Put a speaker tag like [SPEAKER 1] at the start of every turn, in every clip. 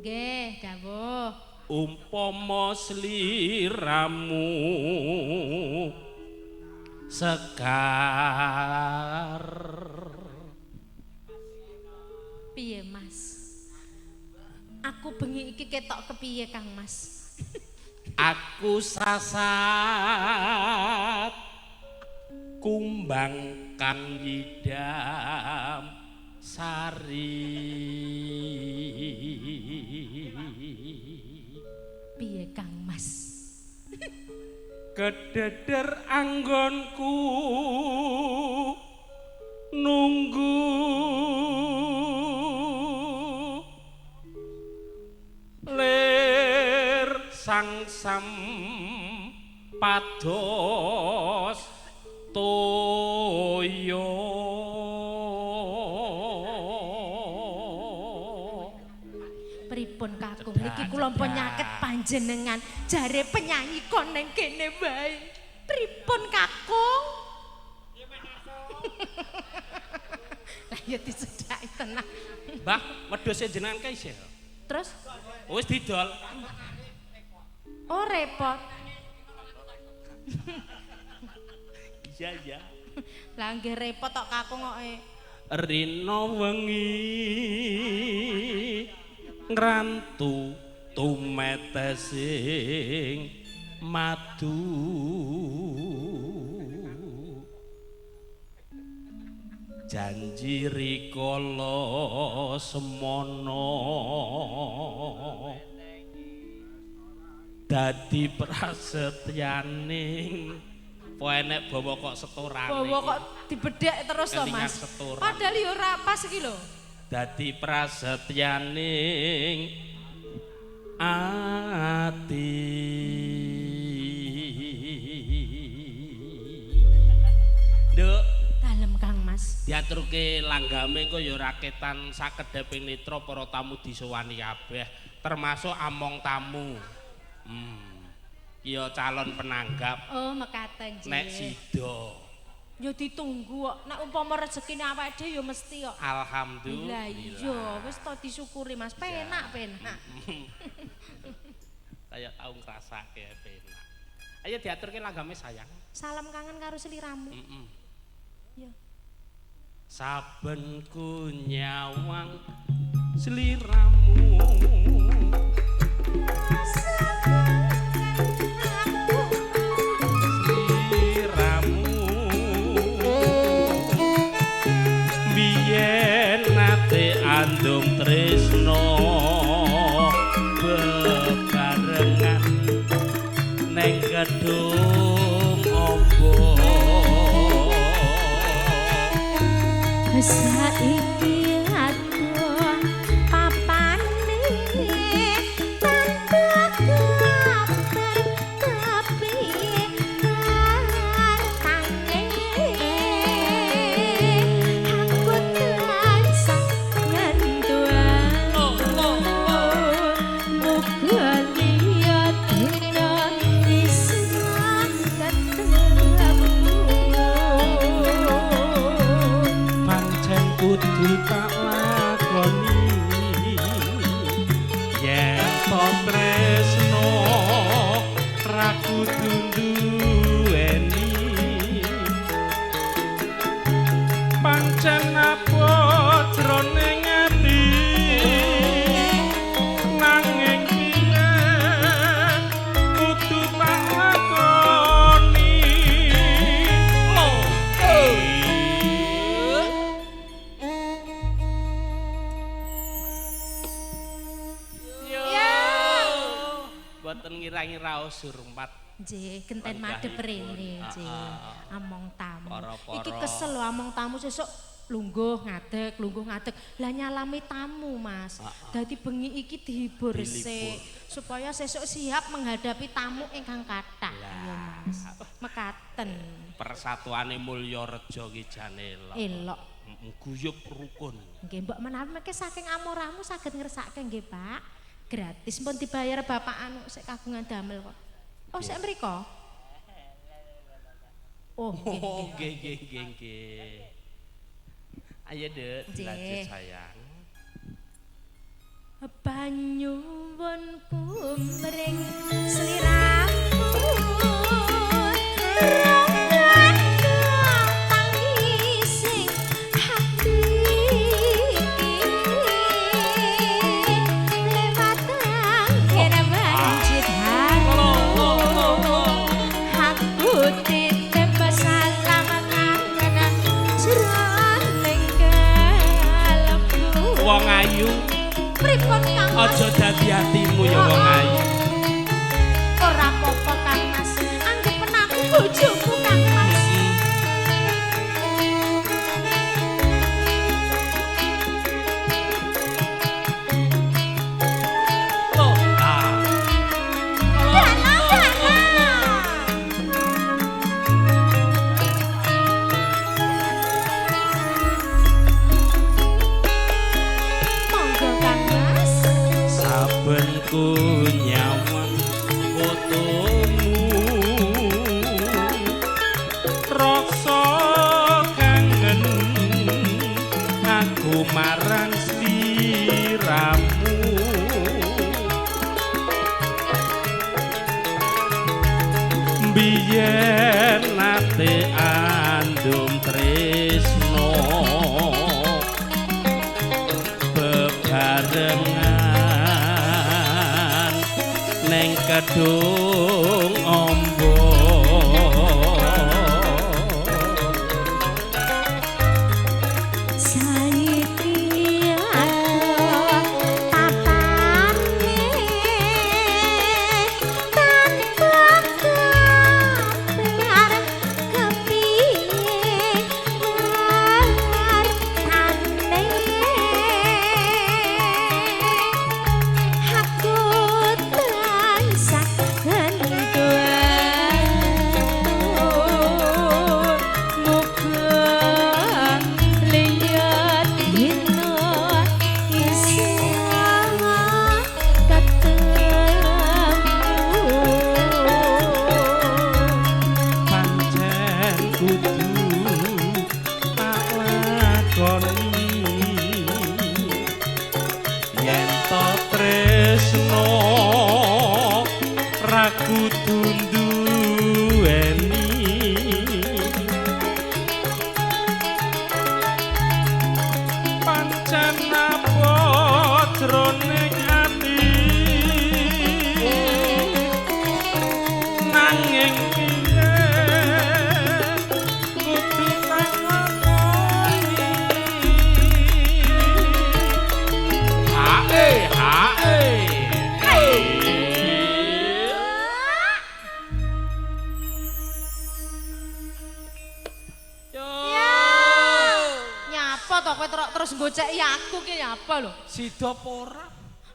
[SPEAKER 1] Nggih, dawuh.
[SPEAKER 2] Umpama sliramu sekar.
[SPEAKER 1] Piye, Mas? Aku bengi iki ketok kepiye, Kang Mas?
[SPEAKER 2] Aku sasat kumbang kang nyidam sari.
[SPEAKER 1] Piye, Kang Mas?
[SPEAKER 2] Kededer anggonku nunggu lir sangsam pados toya.
[SPEAKER 1] Pripun kakung niki kula pun nyaket panjenengan jare penyanyi kon neng kene wae. Pripun kakung? Lah ya dicedhaki tenan.
[SPEAKER 2] Mbah, wedhuse jenengan kae isih.
[SPEAKER 1] Terus
[SPEAKER 2] wis didol.
[SPEAKER 1] Oh repot.
[SPEAKER 2] Iya iya.
[SPEAKER 1] Lah nggih repot tok kakung kok.
[SPEAKER 2] Rina wengi ngrantu tumetesing madu. Janji rikala semono dadi prasetyaning. Po enek bawa kok setorane.
[SPEAKER 1] Bawa kok dibedhek terus to, Mas. Padahal ya ora pas iki lho.
[SPEAKER 2] Dadi prasetyaning ati. Nduk,
[SPEAKER 1] dalem Kang Mas.
[SPEAKER 2] Diaturke langgame engko ya raketan sakedheping netra para tamu disowani kabeh, termasuk among tamu. Ya calon penanggap.
[SPEAKER 1] Oh, mekaten nggih.
[SPEAKER 2] Nek sida.
[SPEAKER 1] Ya ditunggu kok. Nek umpama rezekine awake dhewe ya mesti kok.
[SPEAKER 2] Alhamdulillah.
[SPEAKER 1] Lah iya, wis to disyukuri Mas. Penak, penak.
[SPEAKER 2] Kaya tau ngrasake penak. Ayo diaturke langgame sayang.
[SPEAKER 1] Salam kangen karo sliramu.
[SPEAKER 2] Heeh.
[SPEAKER 1] Ya.
[SPEAKER 2] Saben ku nyawang sliramu. Biyen nate andung tresno bebarengan neng gedung ombo.
[SPEAKER 1] Saiki adoh papane tanpa kabar kepiye kartane aku tansah ngentuan muga liya dina isa ketemu.
[SPEAKER 2] Pancen kudu tak lakoni yen to tresno ra kudu nduweni. Pancen abot jroning ati nanging piye kudu tak lakoni. Mboten ngirangi raos hormat.
[SPEAKER 1] Nggih, genten madhep rene nggih. Among tamu.
[SPEAKER 2] Para-para.
[SPEAKER 1] Iki kesel lho among tamu sesuk lungguh ngadeg, lungguh ngadeg. Lah nyalami tamu, Mas. Dadi bengi iki dihibur sik supaya sesuk siap menghadapi tamu ingkang kathah. Ya, Mas. Mekaten.
[SPEAKER 2] Persatuane Mulyarejo ki jane elok.
[SPEAKER 1] Elok.
[SPEAKER 2] Guyub rukun.
[SPEAKER 1] Nggih, mbok menawi mengke saking amoramu saged ngersake nggih, Pak. Gratis pun dibayar bapak anu sik kagungan damel kok. Oh, sik mriko? Oh, nggih.
[SPEAKER 2] Nggih, nggih, nggih. Ayo, Dek, dilanjut sayang.
[SPEAKER 1] Panyuwunku mring sliramu ronggono tangising hati iki lewat angin banjir aku titip salam kangen jroning kalbu.
[SPEAKER 2] Wong ayu
[SPEAKER 1] pripun Kang Mas?
[SPEAKER 2] Aja dadi atimu ya wong ayu.
[SPEAKER 1] Ora apa-apa Kang Mas, anggepen aku bojomu Kang Mas.
[SPEAKER 2] Loh, ah.
[SPEAKER 1] Dalah, dalah. Monggo Kang Mas.
[SPEAKER 2] Saben ku nyawang fotomu rasa kangen aku marang sliramu. Biyen nate andum tresno bebarengan neng kedung ombo.
[SPEAKER 1] Saiki papane tanpa kabar kepiye wartane aku tansah nunggu muga liya dina isih ketemu.
[SPEAKER 2] Pancen kudu tak lakoni yen to tresno ra kudu nduweni. Pancen abot jroning ati nanging piye kudu tak lakoni. Hae hae. Yo.
[SPEAKER 1] Nyapa to kowe terus goceki aku ki nyapa lho?
[SPEAKER 2] Sida apa ora?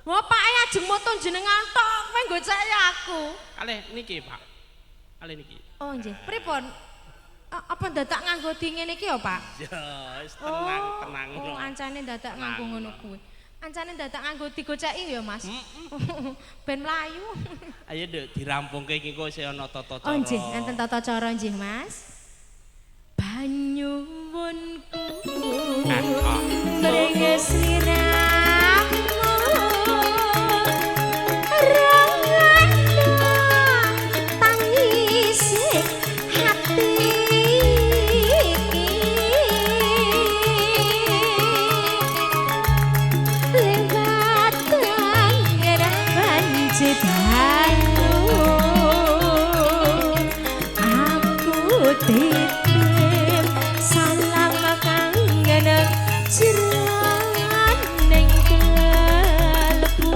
[SPEAKER 1] Wah, Pak ajeng moto jenengan tok kowe goceki aku.
[SPEAKER 2] Kalih niki, Pak. Kalih niki.
[SPEAKER 1] Oh nggih, pripun? Apa dadak nganggo di ngene iki ya, Pak?
[SPEAKER 2] Ya, wis tenang, tenang.
[SPEAKER 1] Oh, ancane dadak nganggo ngono kuwi. Ancane dadak nganggo digoceki ya, Mas. Ben mlayu.
[SPEAKER 2] Ayo Nduk, dirampungke iki kok isih ana tata cara.
[SPEAKER 1] Oh nggih, enten tata cara nggih, Mas. Panyuwunku mring sliramu ronggono tangise hati iki lewat angin banjir banyu aku titip salam kangen jroning kalbu.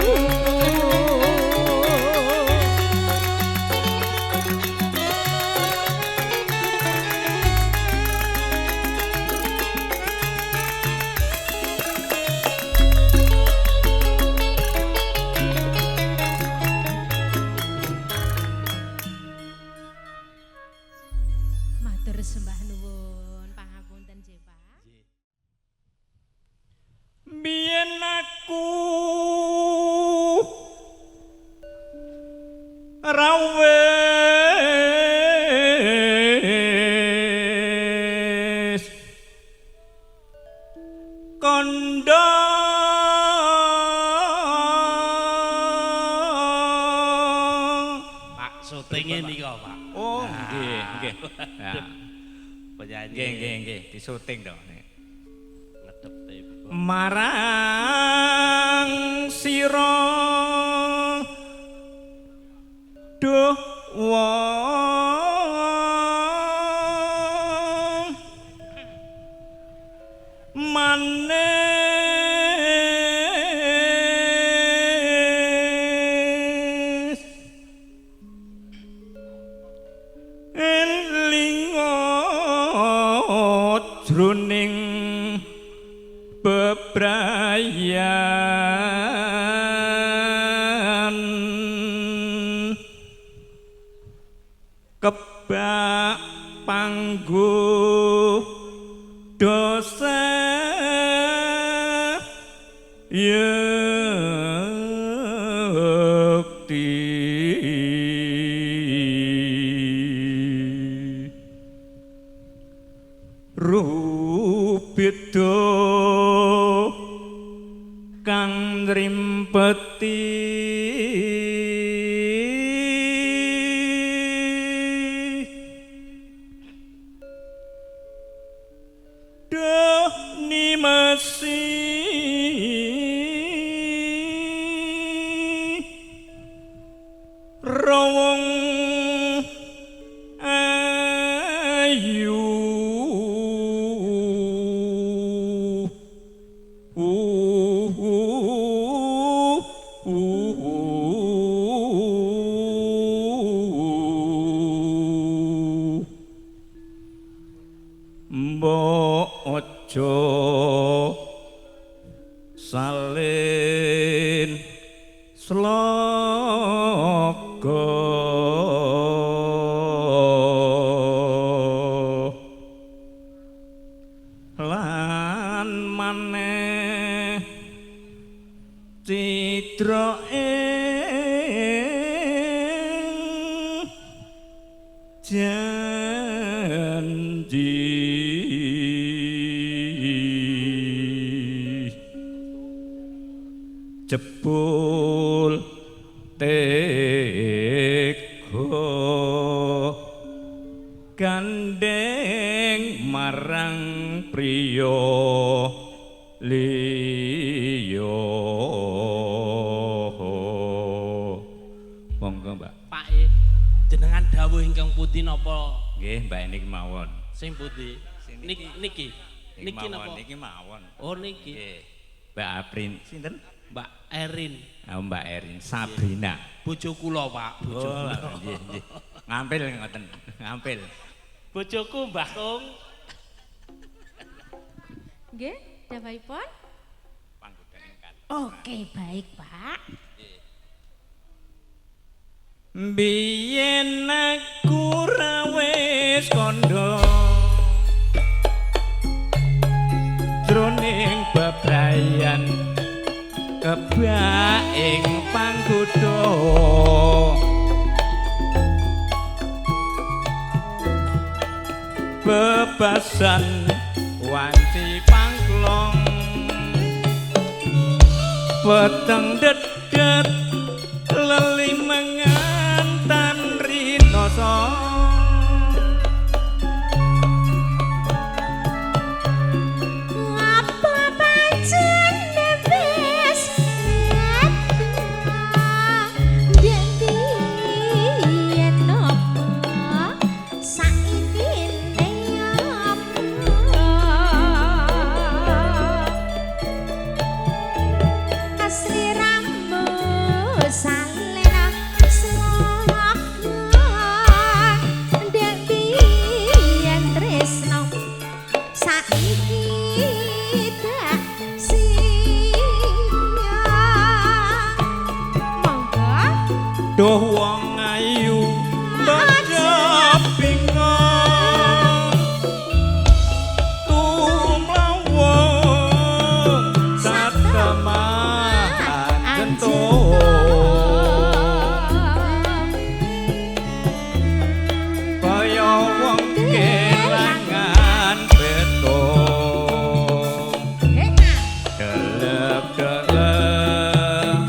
[SPEAKER 2] Syutinge nika, Pak.
[SPEAKER 3] Oh, nggih, nggih.
[SPEAKER 2] Penyanyi.
[SPEAKER 3] Nggih, nggih, nggih, disuting to.
[SPEAKER 2] Ngedep tembok.
[SPEAKER 3] Marang sira duh wong manis elinga jroning bebrayan kebak pangguh dosa yekti rubeda kang nrimpeti duh nimesi rawong ayu mbok aja salin sloka lan maneh cidra ing janji jebul tega gandeng marang priya liya. Monggo Mbak.
[SPEAKER 2] Pak jenengan dawuh ingkang pundi napa?
[SPEAKER 3] Nggih, Mbak niki mawon.
[SPEAKER 2] Sing pundi? Niki niki. Niki napa?
[SPEAKER 3] Niki mawon.
[SPEAKER 2] Oh niki.
[SPEAKER 3] Nggih. Mbak Aprin sinten?
[SPEAKER 2] Mbak Erin.
[SPEAKER 3] Oh, Mbak Erin Sabrina.
[SPEAKER 2] Bojo kula, Pak. Bojo kula.
[SPEAKER 3] Nggih, nggih. Ngampil ngoten, ngampil.
[SPEAKER 2] Bojoku Mbah Kung.
[SPEAKER 1] Nggih, dawuhipun. Oke, baik, Pak.
[SPEAKER 3] Biyen aku ra wis kandha jroning bebrayan kebak ing panggoda bebasan wanci pangklong peteng dedet lelimengan tan rinoso
[SPEAKER 1] ngapa pancen wis biyen napa saiki apa asliramu salena sloka ndek biyen tresno saiki tak siya. Monggo.
[SPEAKER 3] Duh wong ayu aja bingung tumlawung satemahan gentung kaya wong kelangan betung delep-delep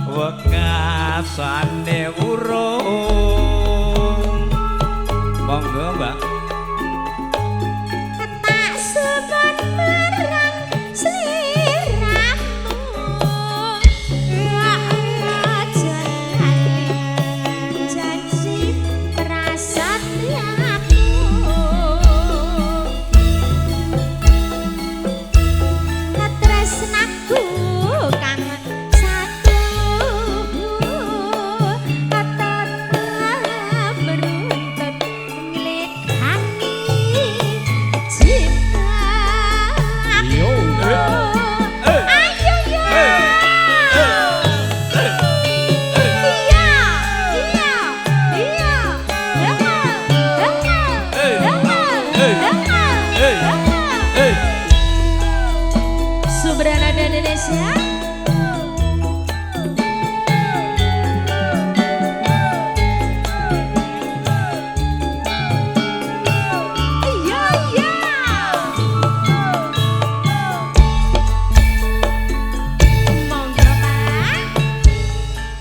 [SPEAKER 3] wekasane urung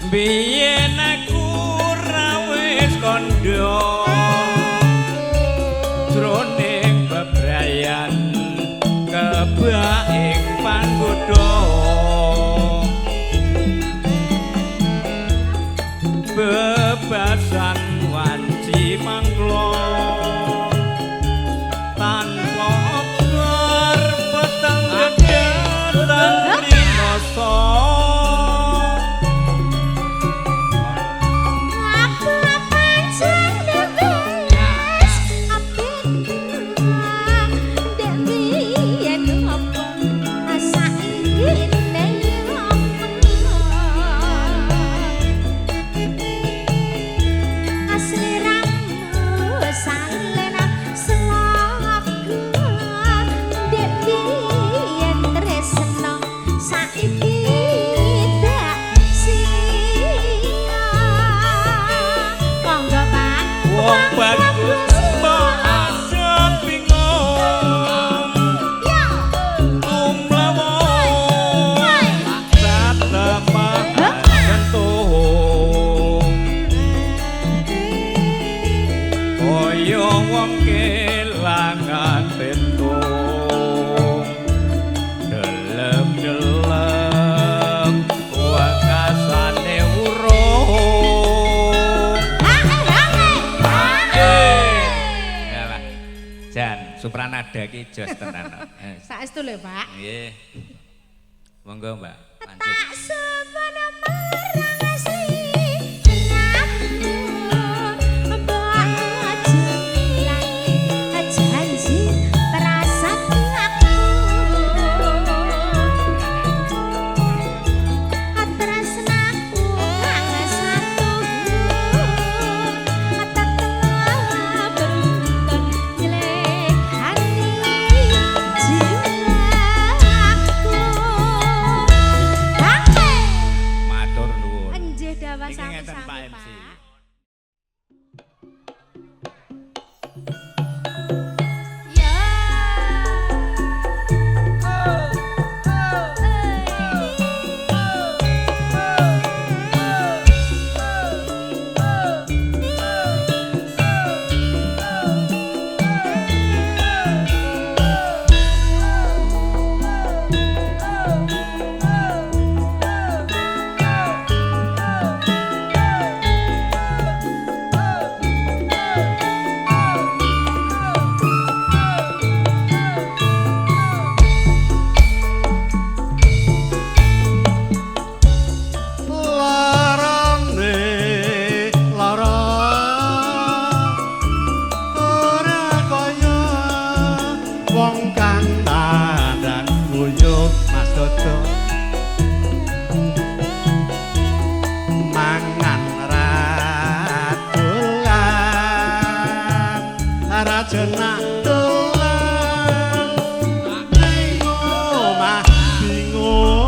[SPEAKER 3] Biyen aku ora wis kandha jroning bebrayan kebak ing panggoda bebasan wanci mangklo tanpa obor peteng gedetan rinoso. Supranada ki jos tenan.
[SPEAKER 1] Saestu lho, Pak.
[SPEAKER 3] Nggih. Monggo, Mbak. Lanjut.
[SPEAKER 1] Tak semono marang asli janji perasaan aku tresnaku kang satu tetep beruntun nyelekani jiwaku.
[SPEAKER 3] Matur nuwun.
[SPEAKER 1] Enjih dawa
[SPEAKER 3] Iki ngeten,
[SPEAKER 1] sami-sami,
[SPEAKER 3] Pak MC.
[SPEAKER 1] Pak. Ya.
[SPEAKER 4] Larane lara ora kaya wong kang tandang nguyuh Mas Dodo mangan radolan ra jenak dolan ning omah bingung.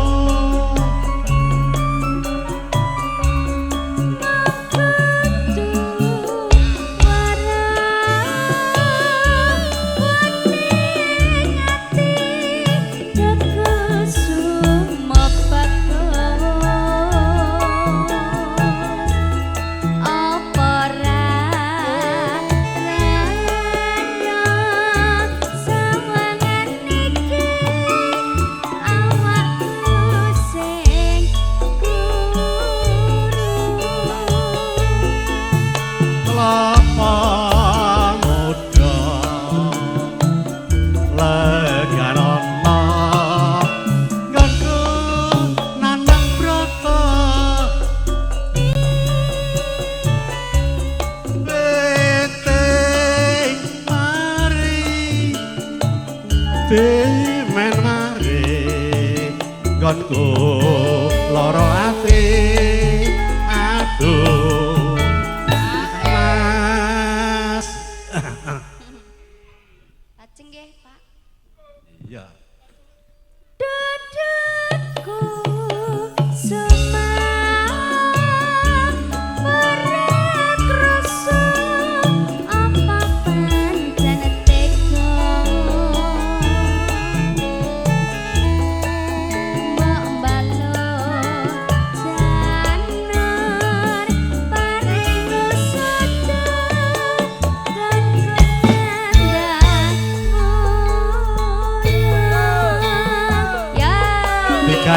[SPEAKER 4] Kelapa muda legan ana nggonku nanang brata weting mari demen mari nggonku lara ati aduh Mas.
[SPEAKER 1] Lajeng nggih, Pak.
[SPEAKER 4] Iya.
[SPEAKER 1] Dudukku semang berat rasa apa pancen tega mbok bales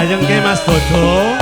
[SPEAKER 4] Gayengke Mas Dodo.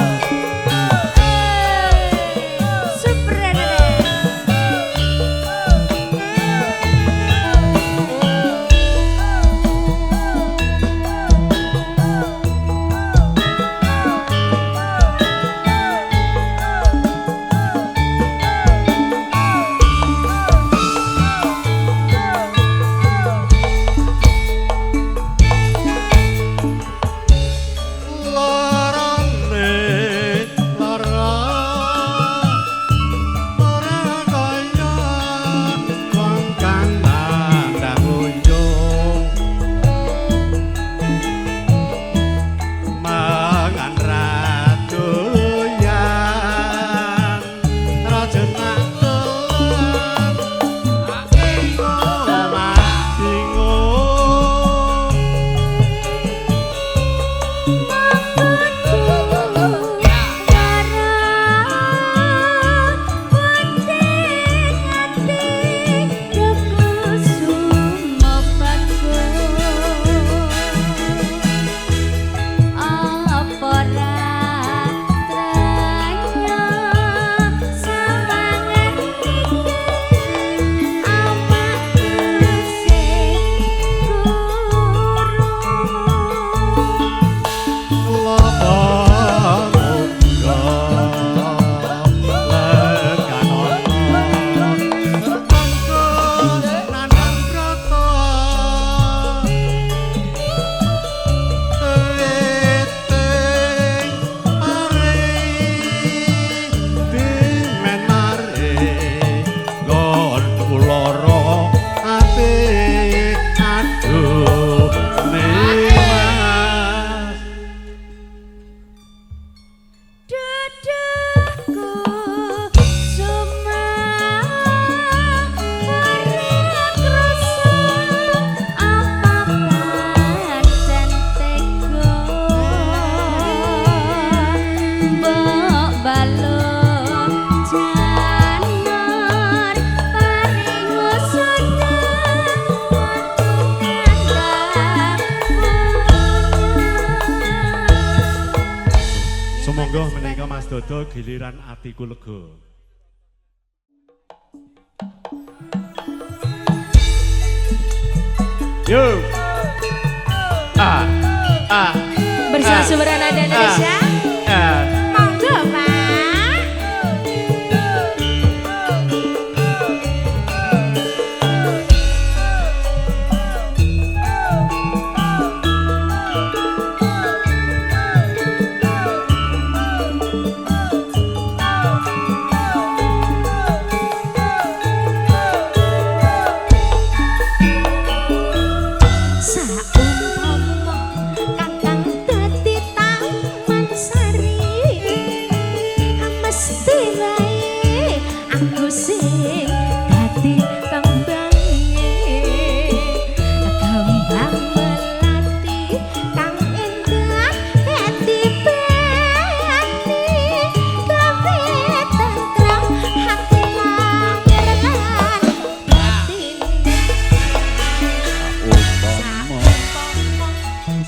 [SPEAKER 4] Sumangga menika Mas Dodo giliran atiku lega. Yo. Ah. Ah.
[SPEAKER 1] Bersama Subrana dan Indonesia. Monggo, Pak.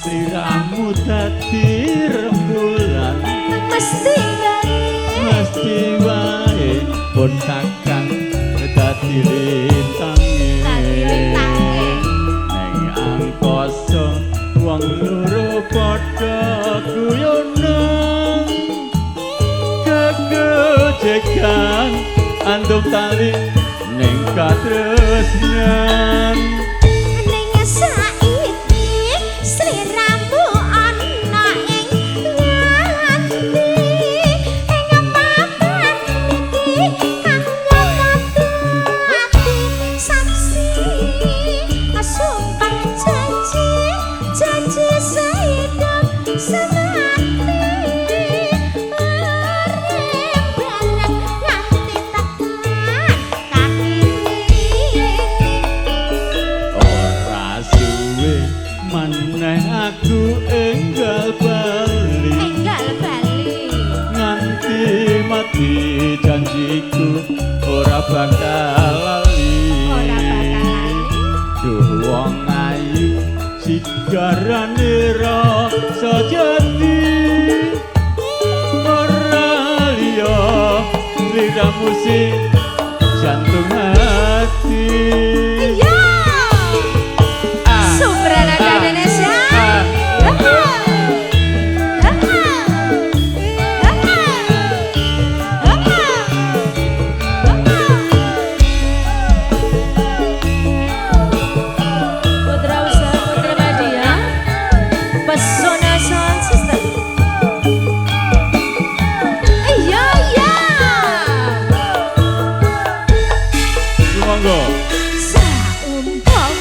[SPEAKER 3] Sliramu dadi rembulan
[SPEAKER 1] mesti wae,
[SPEAKER 3] mesti wae pun kakang dadi rintange, ning angkasa wong loro padha guyonan kegojekan andum tali ning katresnan. Aku enggal bali,
[SPEAKER 1] enggal bali
[SPEAKER 3] nganti mati janjiku ora bakal lali,
[SPEAKER 1] ora bakal lali.
[SPEAKER 3] Duh wong ayu sigarane rasa jati.
[SPEAKER 4] Liramu sing jantung hati.
[SPEAKER 1] Iya. Supranata Indonesia. Putra Usaha Putra Madia, Pesona Sound System. Iya iya.
[SPEAKER 4] Sumangga.
[SPEAKER 1] Saumpama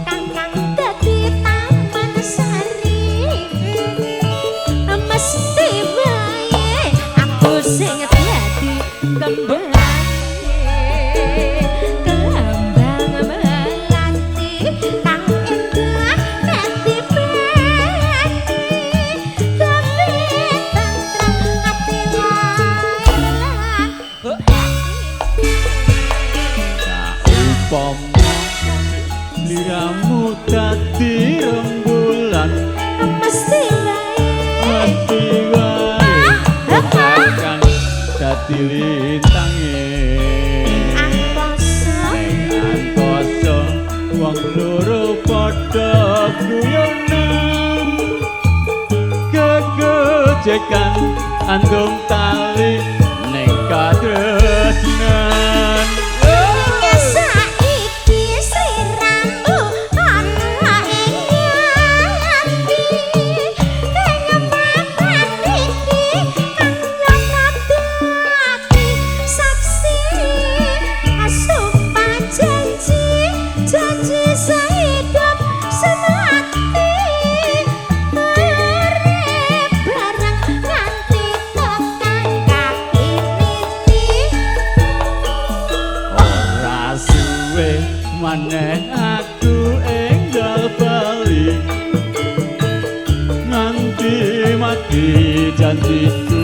[SPEAKER 1] kangkang dadi taman sari, mesti wae aku sing dadi kembange, kembang melati kang endah dadi pati, gawe tentrem ati wae lan
[SPEAKER 4] Upama liramu dadi rembulan,
[SPEAKER 1] mesti wae
[SPEAKER 4] mesti wae kakang dadi lintange.
[SPEAKER 1] Angkasa
[SPEAKER 4] Ning angkasa wong loro padha guyonan, gegojekan andung tali ning katresnan.
[SPEAKER 1] Saiki sliramu ana ing ati, kaya papan iki kang nyata dadi saksi asupa janji, janji sehidup semati, urip bareng nganti tekan kaki niti.
[SPEAKER 4] Ora suwe maneh aku enggal bali, nganti mati janjiku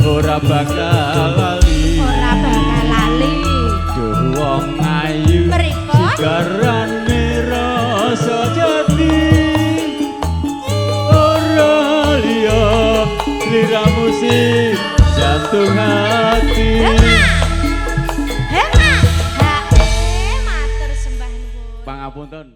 [SPEAKER 4] ora bakal lali.
[SPEAKER 1] Ora bakal lali.
[SPEAKER 4] Duh wong ayu
[SPEAKER 1] Mriko?
[SPEAKER 4] sigarane rasa jati, ora liya liramu sing jantung hati.
[SPEAKER 1] Hema, hae, matur sembah nuwun.
[SPEAKER 4] Pangapunten.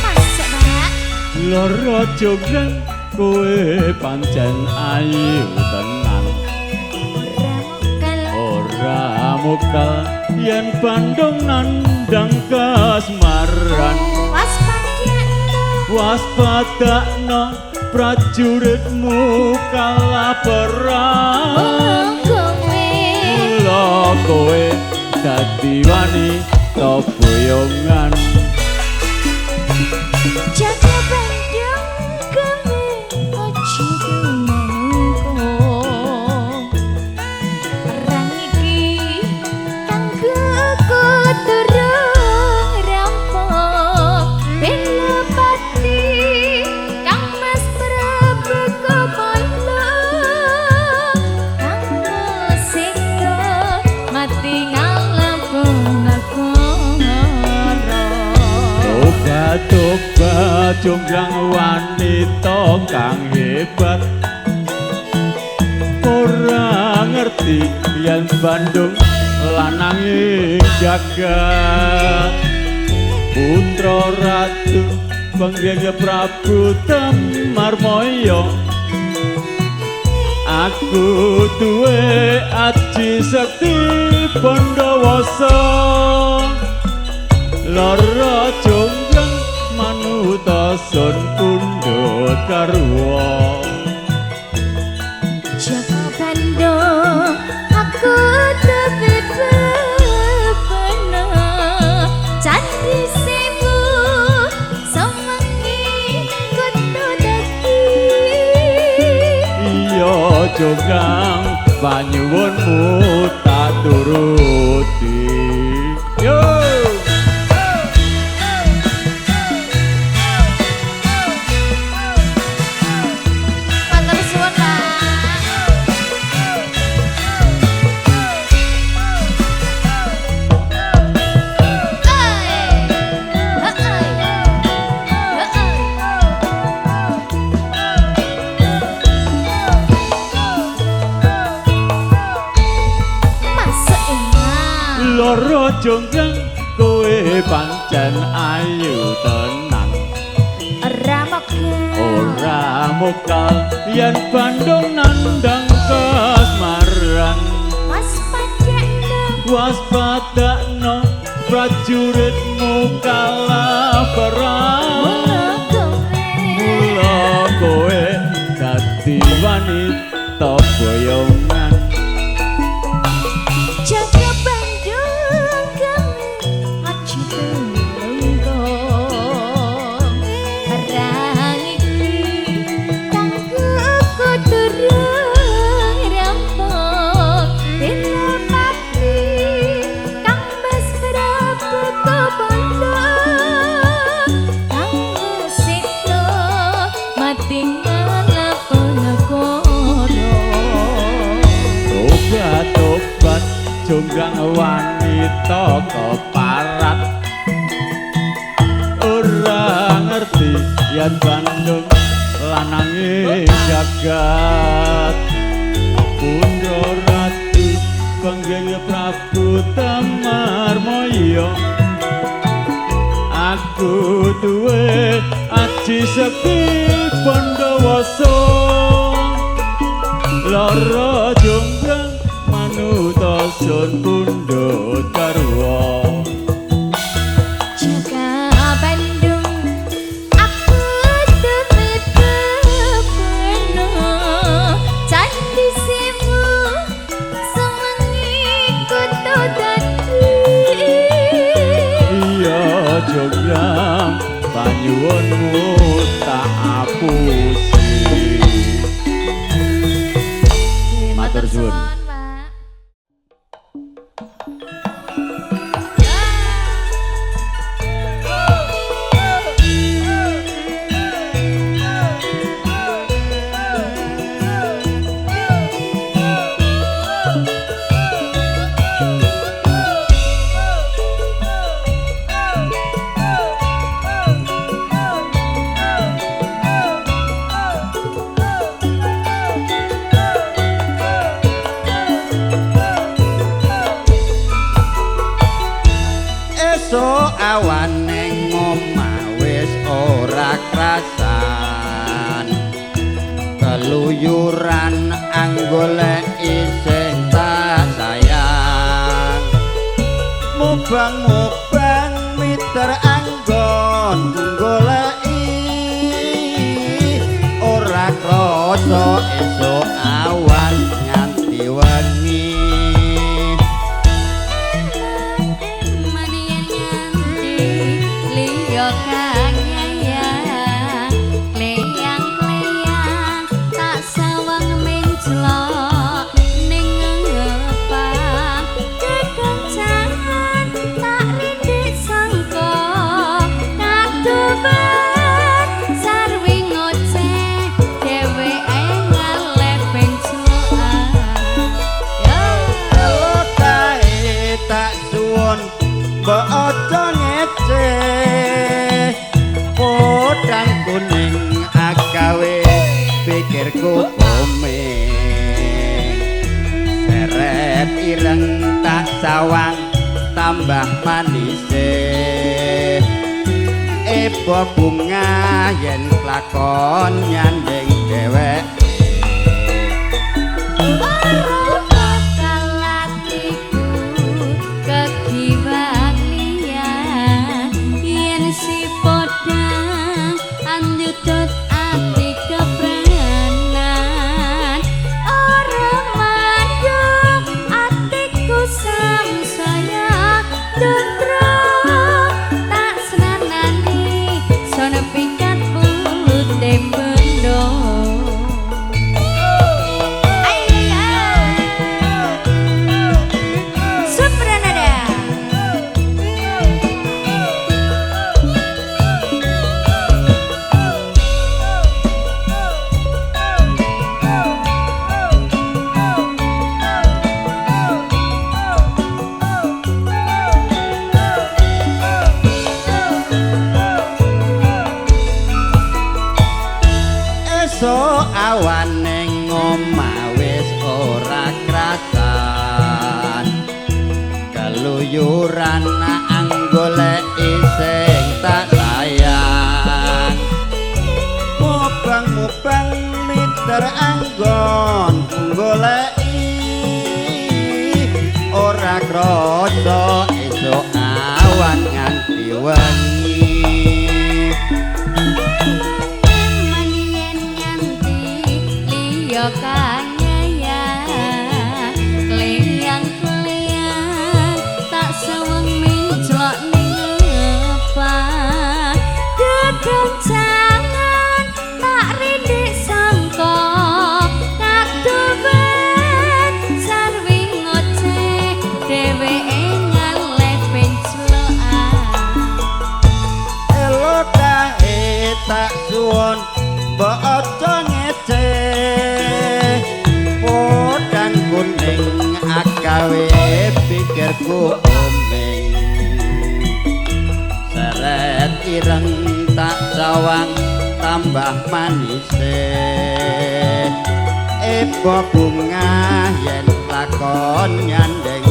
[SPEAKER 1] Masuk, Pak.
[SPEAKER 4] Loro jogreng kowe pancen ayu tenan,
[SPEAKER 1] Ora mokal.
[SPEAKER 4] Ora mokal yen Bandung nandang kasmaran.
[SPEAKER 1] Waspadakno.
[SPEAKER 4] Waspadakno prajuritmu kalah perang.
[SPEAKER 1] Kowe.
[SPEAKER 4] Mula kowe dadi wanita boyongan.
[SPEAKER 1] Jaga Bandung kowe aja manungko. Perang iki kanggo durung rampung. Belapati Kang Mas Prabu Kumala, kang seka mati ngalapung negara.
[SPEAKER 4] Tobat tobat jonggrang wanita kang hebat, ora ngerti yen Bandung lananging jagat. Putra ratu penggeng Prabu Temar Moyo, aku duwe aji sekti Bondowoso. Loro jonggrang manuta sun pundhut garwa.
[SPEAKER 1] Jaka Bandung aku tepi bebana, candi sewu sewengi kudu dadi.
[SPEAKER 4] Iya jonggrang Panyuwunmu tak turuti. Yo.
[SPEAKER 1] Matur suwun, Pak.
[SPEAKER 4] Loro jonggrang kowe pancen ayu tenan.
[SPEAKER 1] Ora mokal.
[SPEAKER 4] Ora mokal yen Bandung nandang kasmaran.
[SPEAKER 1] Waspadakno.
[SPEAKER 4] Waspadakno prajuritmu kalah perang. Mula kowe dadi wanita boyongan.
[SPEAKER 1] Jaga Bandung kami aji tulunggung. Perang iki kanggo durung rampung. Dinopati Kang Mas Prabu Kobando. Kang Sito mati ngalapon negara.
[SPEAKER 4] Tobat-tobat jonggrang wanita keparat. Ora ngerti yen Bandung lanange jagat. Putra Ratu pengging Prabu Tamarmaya. Aku duwe aji sekti Pandawasa. Loro jonggrang manuta sun pundhut garwa.
[SPEAKER 1] Jaga Bandung aku tumit kepeno. Candi Sewu sewengi kutu dadi.
[SPEAKER 4] Iya jonggrang panyuwunmu tak apusi. Matur suwun.
[SPEAKER 1] Pak.
[SPEAKER 5] Esuk awan ning omah wis ora krasan. Keluyuran anggoleki sing tak sayang. Mubang-mubang miter anggon goleki. Ora krasa esuk awan nganti wengi.
[SPEAKER 1] Eman yen nganti liya kang nyayang. Kleyang-kleyang tak sawang menclok ning ngepang. Kekencangan tak rindik sangka kaduben sarwi ngoceh dheweke ngaleh penclokan. Yo.
[SPEAKER 5] Kae tak suwun mbok aja ngece. Podang kuning agawe pikirku komeng. Seret ireng tak sawang tambah manise. Ebo bunga yen lakon nyanding dheweke.
[SPEAKER 1] Ora bakal atiku kegiwang liyan. Yen si podang andutut ati kepranan. Ora mandung atiku samsaya dutra. Tak senanani sono pikat putih bendong.
[SPEAKER 5] omah wis ora krasan keluyuran anggoleki sing tak sayang mubang-mubang miter anggon goleki ora krasa esuk awan nganti wengi.
[SPEAKER 6] Eman yen nganti liya kanyaya kleyang-kleyang tak seweng menclok ning ngepak gegoncangan tak rindik sangka kaduwen sarwi ngoceh dheweke ngalih penclokan.
[SPEAKER 5] Elo kae tak suwun mbok aja ngece podang kuning agawe pikirku omeng seret ireng tak sawang tambah manise ebo bunga yen lakon nyandeng